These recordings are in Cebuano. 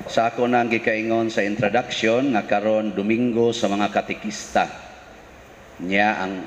Sa ako nang gikaingon sa introduction nga karon Domingo sa mga katekista. Nya ang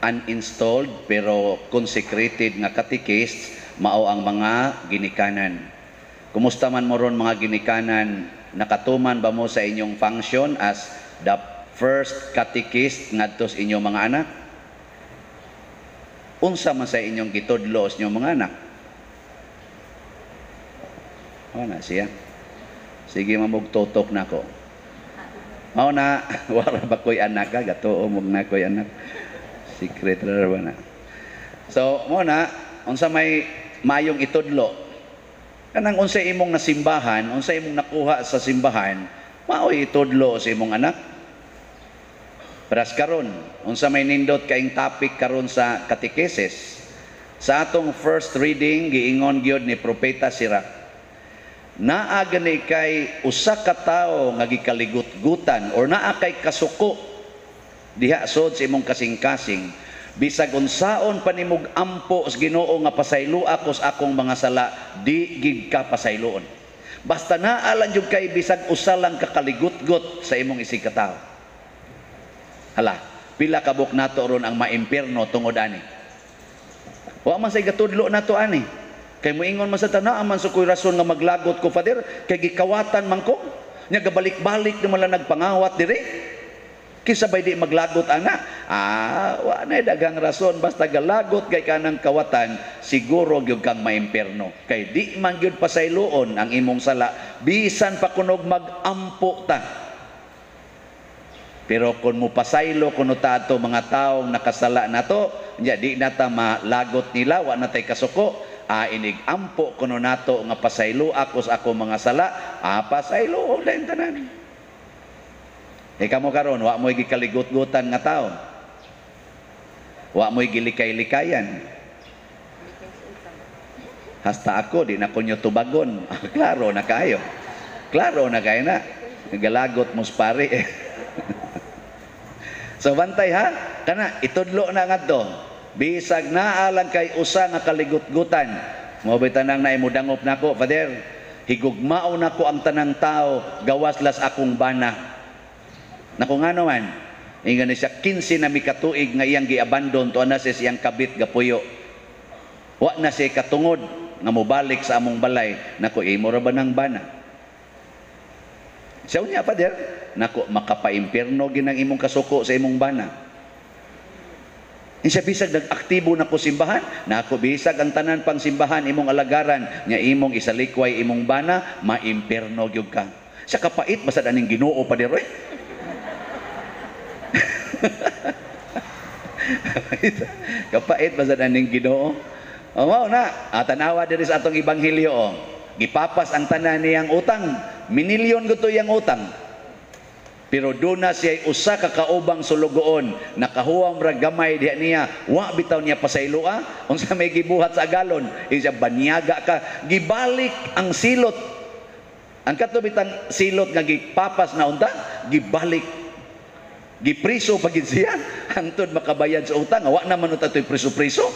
uninstalled pero consecrated nga catechist mao ang mga ginikanan. Kumusta man mo ron, mga ginikanan? Nakatuman ba mo sa inyong function as the first catechist ngadto sa inyong mga anak? Unsa man sa inyong gitudlo sa inyong mga anak? Mao na siya. Sige, mamugtutok na ko. Mao na, wala ba ko'y anak ka? Gatuo mo na ko'y anak. Secret ra ba na? So, mao na, unsa may mayong itudlo? Kanang unsa imong nasimbahan, unsa imong nakuha sa simbahan, mao'y itudlo sa imong anak. Paras karon, unsa may nindot kaing topic karon sa katekesis? Sa atong first reading, giingon gyud ni Propeta Sirach, naa gani kay usa ka tawo nga gikaligutgutan or naa kay kasuko diha sod sa imong kasing-kasing, bisag unsaon pa nimog ampo sa Ginoo nga "Pasayloa ko sa akong mga sala," di gid ka pasayloon. Basta naa lang jud kay bisag usa lang ka kaligutgut sa imong isig katawo. Hala, pila ka buok nato ron ang maimpierno tungod ani? Wa man say gatudlo nato ani. Kay moingon man sa tanan man sa koy rason nga maglagot ko, Father, kay gikawatan man ko. Nya gabalik-balik naman lang nagpangawat dire. Kinsa bay di maglagot ana? Ah, wa na daghang rason, basta galagot kay kanang kawatan, siguro gyud kang maimpierno. Kay di man gyud pasayloon ang imong sala bisan pa kunog magampo ta. Pero kung mupasaylo kuno ta ato mga taong nakasala nato, nya di na ta malagot nila, wa na tay kasuko, ah, inig ampo kuno nato nga "Pasaylo ako sa ako mga sala," ah, pasaylo dayon tanan. E kamo karon, wa mo'y gikaligot-gutan nga taon? Wa mo'y gilikay-likayan? Hasta ako, di na ko nyo tubagon. Klaro na kayo. Klaro na kayo na. Galagot mo pare. So bantay ha, kana itudlo na ngadto. Bisag naa lang kay usa nga kaligutgutan. Mo bay tanang na imudangop nako, "Father, higugmao nako ang tanang tao gawas las akong bana." Nako, ngano man? Ingon ni siya, 15 na mi katuig nga iyang giabandon to na siya iyang kabit gapuyo. Wa na siya katungod nga mobalik sa among balay. Nako, imo ra ba nang bana? Siya niya, "Father," nako, makapaimpierno ginang imong kasuko sa imong bana. Insa, bisag nag-aktibo na ko simbahan, nako, bisag ang tanan pang simbahan imong alagaran, nya imong isalikway imong bana, maimpierno gyud ka. Sa kapait basta aning Ginoo pa diri. Kapait basta aning Ginoo. O mao na, ah, tanawa diri sa atong ebanghelyo oh. Gipapas ang tanan niyang utang, minilyon gud iyang utang. Pero doon na siya usa ka kaubang sulugoon, nakahuwam ra gamay diha niya, wa bitaw niya pasayloa. Unsa may gibuhat sa agalon? Siya, "Banyaga ka." Gibalik ang silot. Ang kato bitang silot nga gipapas na unta, gibalik. Gipriso pa gid siya hangtod makabayad sa utang. Wa naman unta to'y priso-priso.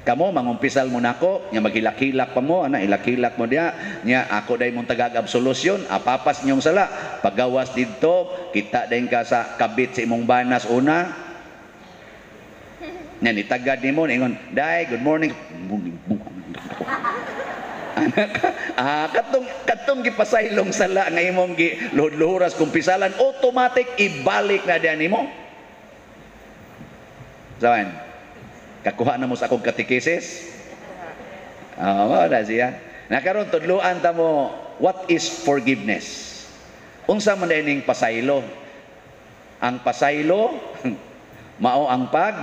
Kamo mangumpisal mo nako, nya maghilak-hilak pa mo ana, hilak-hilak mo diha, nya ako day mong tagag absolution, apapas niyong sala. Pagawas didto, kita dayon ka sa kabit sa imong banas una. Nya nitagad nimo, ingon, "Day, good morning." Anak, ah, katong katong gipasaylong sala nga imong gi luhod-luhuras kumpisalan, automatic ibalik na diyan nimo. Sawan? Kakuha na mo sa akong katekesis? Ah, mao na siya. Nakaron tudluan ta mo what is forgiveness. Unsa man ning pasaylo? Ang pasaylo mao ang pag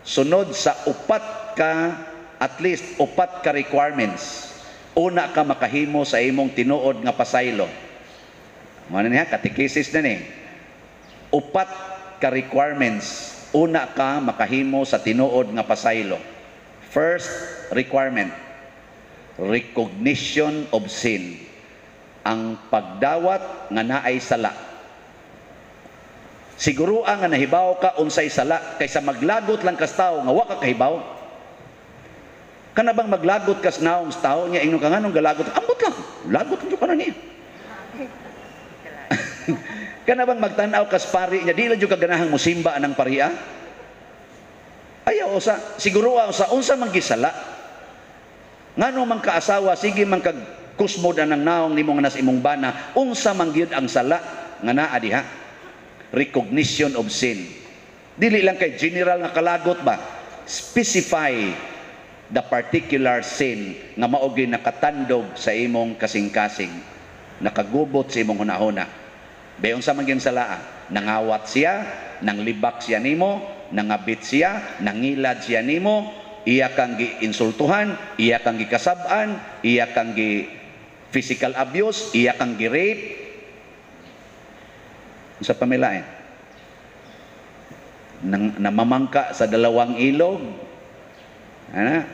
sunod sa upat ka, at least upat ka requirements. Una ka makahimo sa imong tinuod nga pasaylo. Mao na niya katekesis na ni. Upat ka requirements una ka makahimo sa tinuod nga pasaylo. First requirement, recognition of sin. Ang pagdawat nga naay sala. Siguro nga nahibaw ka unsay sala kaysa maglagot lang kas tawo nga wa ka kahibaw. Kana bang maglagot kas naong sa tao niya, ingnon ka, "Nganong galagot?" "Ambot lang. Lagot jud ka na niya." Kana bang magtan-aw kas pari niya, di lang jud ka ganahang musimba anang pariya? Ayaw usa, siguro usa unsa man gisala. Ngano man kaasawa sige man kag kusmod anang naong nimo nga nas imong bana, unsa man gyud ang sala nga naa diha? Recognition of sin. Dili lang kay general nga kalagot ba? Specify the particular sin nga mao gyud nakatandog sa imong kasing-kasing, nakagubot sa imong hunahuna. Be, unsa man gyud sala? Nangawat siya, nanglibak siya nimo, nangabit siya, nangilad siya nimo, iya kang giinsultuhan, iya kang gikasab-an, iya kang gi physical abuse, iya kang gi-rape. Sa pamilain. Nang namamangka sa dalawang ilog. Ana?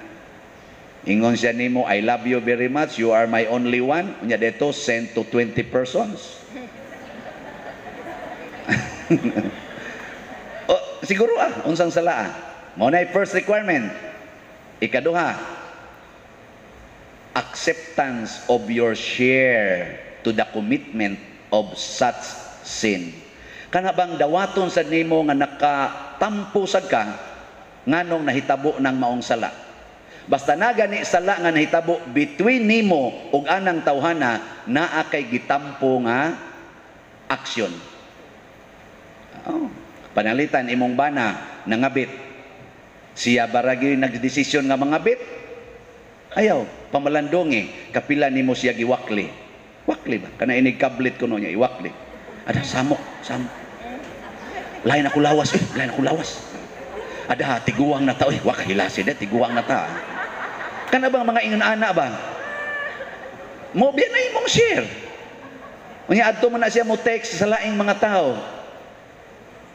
Ingon siya nimo, "I love you very much, you are my only one." Unya dito, send to 20 persons. Oh, siguro unsang sala ah. Mao na first requirement. Ikaduha, acceptance of your share to the commitment of such sin. Kana bang dawaton sa nimo nga nakatampo sad ka nganong nahitabo ng maong sala. Basta na gani sala nga nahitabo between nimo ug anang tawhana, naa kay gitampo nga action. Oh, panalitan imong bana nangabit. Siya baragi nagdesisyon nga mangabit? Ayaw, pamalandongi, kapila nimo siya giwakli. Wakli ba? Kana inig kablit kuno niya iwakli. Ada samok, samok. Lain ako lawas eh, lain ako lawas. Ada tiguang na ta, oy, wak hilasi de, tiguang na ta. Kana bang mga ingon ana ba? Mo biya na imong share. Unya adto man na siya mo text sa laing mga tao.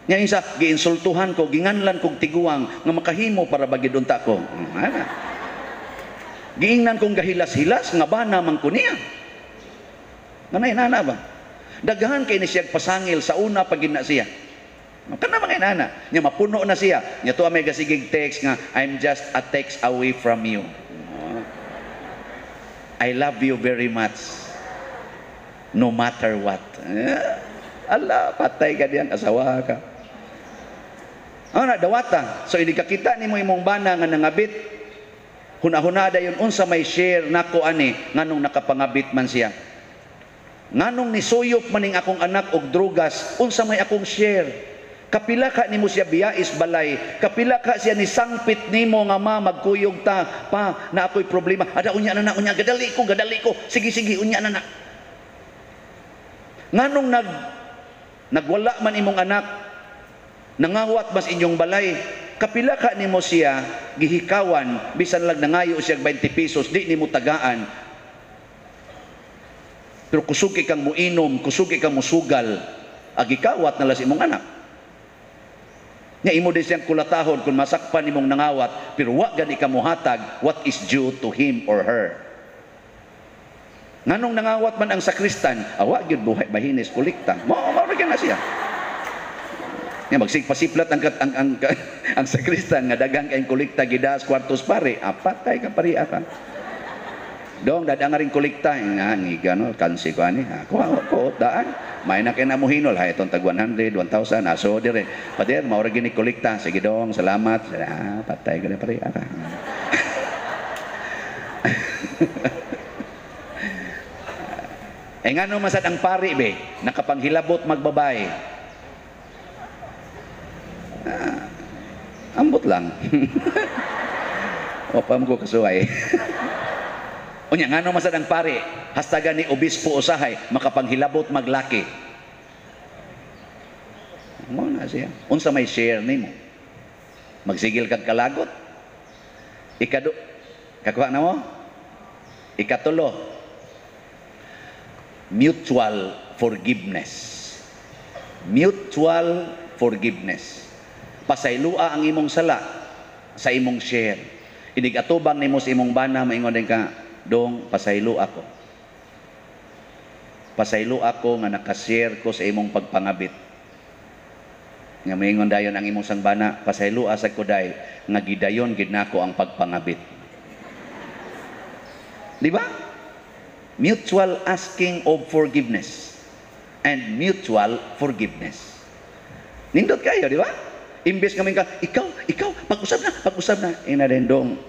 Nya isa giinsultuhan ko, ginganlan kog tiguang nga makahimo para ba gid unta ko. Ana. Giingnan kong gahilas-hilas nga bana man ko niya. Kanay nana ba? Daghan kay ni siya pasangil sa una pag na siya. Kana mga inana, nya mapuno na siya. Nya tuwa may gasigig text nga, "I'm just a text away from you. I love you very much. No matter what." Eh, ala, patay ka diyan, asawa ka. Ano na, dawata. So, hindi kakita ni mo imong bana nga nangabit, hunahuna dayon unsa may share nako ani nganong nakapangabit man siya. Nganong nisuyop maning akong anak og drugas, unsa may akong share? Kapila ka nimo siya biyais balay, kapila ka siya ni sangpit nimo nga, "Ma, magkuyog ta, pa, na ako'y problema." "Ada, unya na na, unya, gadali ko, gadali ko. Sige, sige, unya na na." Nganong nagwala man imong anak, nangawat mas inyong balay, kapila ka nimo siya gihikawan, bisan lang nangayo siya 20 pesos, di nimo tagaan. Pero kusog kang muinom, kusog kang musugal, agikawat na lang sa imong anak. Nga imo din siyang kulatahon kung masakpan nimong nangawat, pero wa gani ka muhatag what is due to him or her. Nganong nangawat man ang sakristan, awa gyud buhay bahinis kolekta. Mo mao na siya. Nga magsigpasiplat ang sakristan nga daghang kayong kolekta gidas kwartos pare, apatay ka pare ka. Dong dadang rin kolekta nga ngiga no kansi ko ani. Ako ko daan. May na kay na mo hinol hay itong tag 100, 1,000 aso dire. Pader mao ra gini kolekta. Sige dong, salamat. Ah, patay ka na pare ka. Eh ngano masad ang pari be nakapanghilabot magbabay. Ah, ambot lang. O pa mo ko kasuway. Unya ngano masad ang pari hastaga ni obispo usahay makapanghilabot maglaki. Mo na siya. Unsa may share nimo? Magsigil kag kalagot. Ikado kakuha na mo? Ikatulo, mutual forgiveness. Mutual forgiveness. Pasaylua ang imong sala sa imong share. Inig atubang nimo sa imong bana, maingon din ka, "Dong, pasaylo ako. Pasaylo ako nga nakashare ko sa imong pagpangabit." Nga maingon dayon ang imong sangbana, "Pasaylo sa kuday nga gidayon gid nako ang pagpangabit." Di ba? Mutual asking of forgiveness and mutual forgiveness. Nindot kayo, di ba? Imbes kami ka, "Ikaw, ikaw, pag-usab na, pag-usab na." Ina din dong.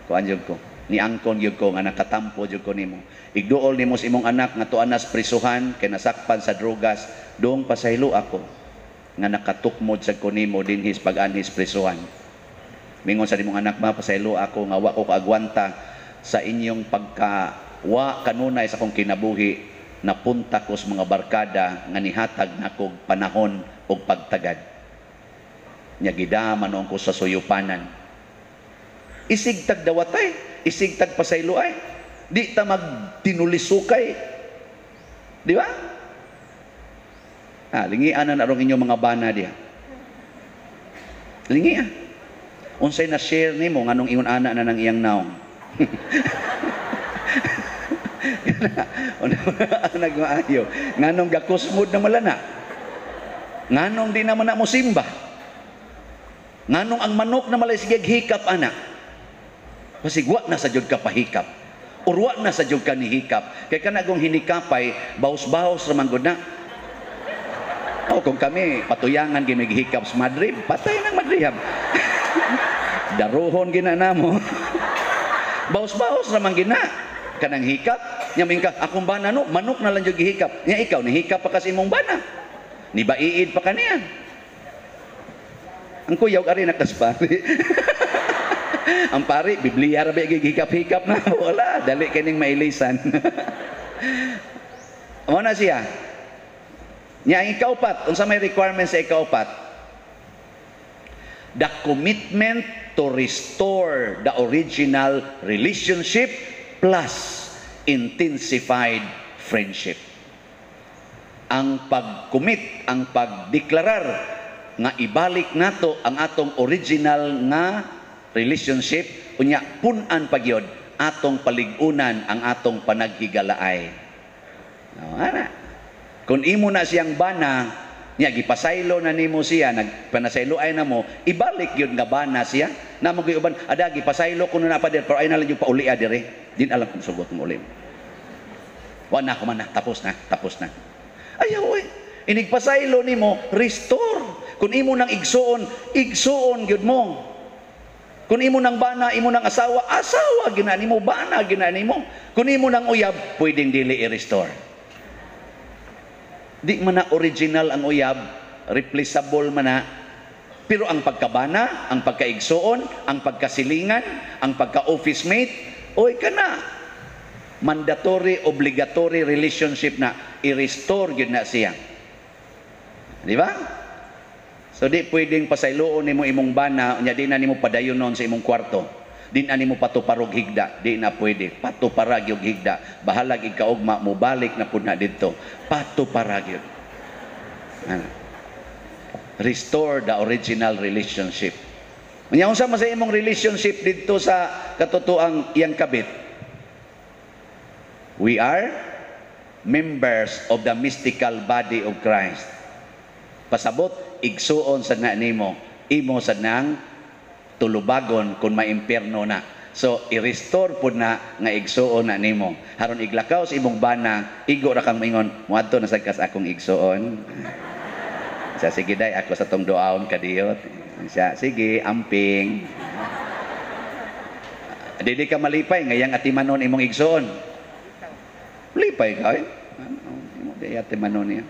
Kuan jud ko. Niangkon jud ko nga nakatampo jud ko nimo. Igduol nimo sa imong anak nga tuan nas prisuhan kay nasakpan sa drogas, dong, pasaylo ako nga nakatukmod sa ko nimo dinhis pag-anhis prisuhan. Mingon sa imong anak, "Ma, pasaylo ako nga wa ko kaagwanta sa inyong pagka wa kanunay sa akong kinabuhi, napunta ko sa mga barkada nga nihatag nako panahon og pagtagad. Nya gidama noon ko sa suyupanan." Isig tagdawatay, isig tagpasaylo ay. Di ta magtinulisukay. Di ba? Ah, lingian na narong inyong mga bana diha. Lingia. Unsay na share nimo nganong ingon ana na nang iyang naong? Nagmaayo. Nganong gakusmod na malana? Nganong di naman na mo simba? Nganong ang manok na malay sige hikap ana? Basig wa na sa jud ka pahikap. Or wa na sa jud ka nihikap. Kay kana kung hinikapay, bahos-bahos ra man gud na. Oh, kung kami patuyangan gimig hikap sa Madrid, patay nang Madrihab. Daruhon gina namo. Bahos-bahos ra man gina. Kanang hikap, nya ka akong bana no, manok na lang jud gihikap. Nya ikaw nihikap pa kasi imong bana. Nibaiid pa kaniya. Ang kuyaw ari nakaspari. Ang pari, Biblia ra ba gihikap-hikap na wala, dali kining mailisan. Mo na siya. Nya ang ikaupat, unsa may requirement sa ikaupat? The commitment to restore the original relationship plus intensified friendship. Ang pag-commit, ang pagdeklarar nga ibalik nato ang atong original nga relationship, unya pun-an pagyod atong palig-unan ang atong panaghigalaay. Oh, ana. Kung imo na siyang bana, nya gipasaylo na nimo siya, nagpanasaylo ay na mo, ibalik yun nga bana siya. Na mo uban, ada gipasaylo kuno na pa pero ay na lang yung paulia dire. Din alam kung sugot mo uli. Wa na ko man na, tapos na, tapos na. Ayaw oy. Inigpasaylo nimo, restore. Kung imo nang igsuon, igsuon gyud mo. Kung imo nang bana, imo nang asawa, asawa gina nimo, bana gina nimo. Kung imo nang uyab, pwedeng dili i-restore. Di man na original ang uyab, replaceable man na. Pero ang pagkabana, ang pagkaigsuon, ang pagkasilingan, ang pagka-office mate, oy ka na. Mandatory, obligatory relationship na i-restore gyud na siya. Di ba? So di pwedeng pasayloon nimo imong bana, unya di na nimo padayonon sa imong kwarto. Di na nimo patuparog higda, di na pwede. Patuparag yung higda. Bahalag ikaugma, mubalik na pud na didto. Patuparag yun. Ano? Restore the original relationship. Unya unsa man sa imong relationship didto sa katotoang iyang kabit? We are members of the mystical body of Christ. Pasabot, igsuon sa na nimo, imo sa nang tulubagon kung maimpierno na. So, i-restore pud na nga igsuon na nimo. Haron iglakaw sa imong bana, igo ra kang maingon, "Moadto na sad kas akong igsuon." Siya, "Sige day, ako sa tong duaon kadiyot." Siya, "Sige, amping." Dili ka malipay, ngayang atimanon imong igsuon. Lipay ka, eh. Ano, imo di atimanon niya.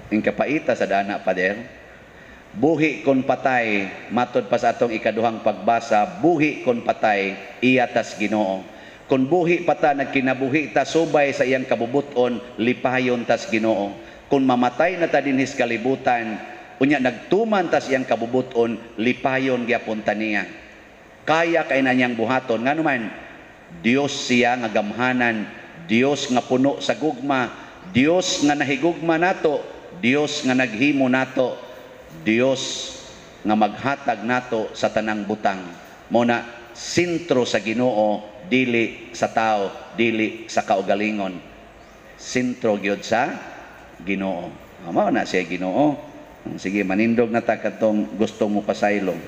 Ang kapaita sa dana, pader, buhi kon patay, matod pa sa atong ikaduhang pagbasa, buhi kon patay, iya tas Ginoo. Kung buhi pa ta, nagkinabuhi ta subay sa iyang kabubuton, lipayon tas Ginoo. Kung mamatay na ta dinhis kalibutan, unya nagtuman tas iyang kabubuton, lipayon gyapon ta niya. Kaya kay na niyang buhaton. Ngano man, Dios siya nga gamhanan, Dios nga puno sa gugma, Dios nga nahigugma nato, Dios nga naghimo nato, Dios nga maghatag nato sa tanang butang. Mo na sentro sa Ginoo, dili sa tao, dili sa kaugalingon. Sentro gyud sa Ginoo. Mao na siya Ginoo. Sige, manindog na ta katong gusto mo pasaylo.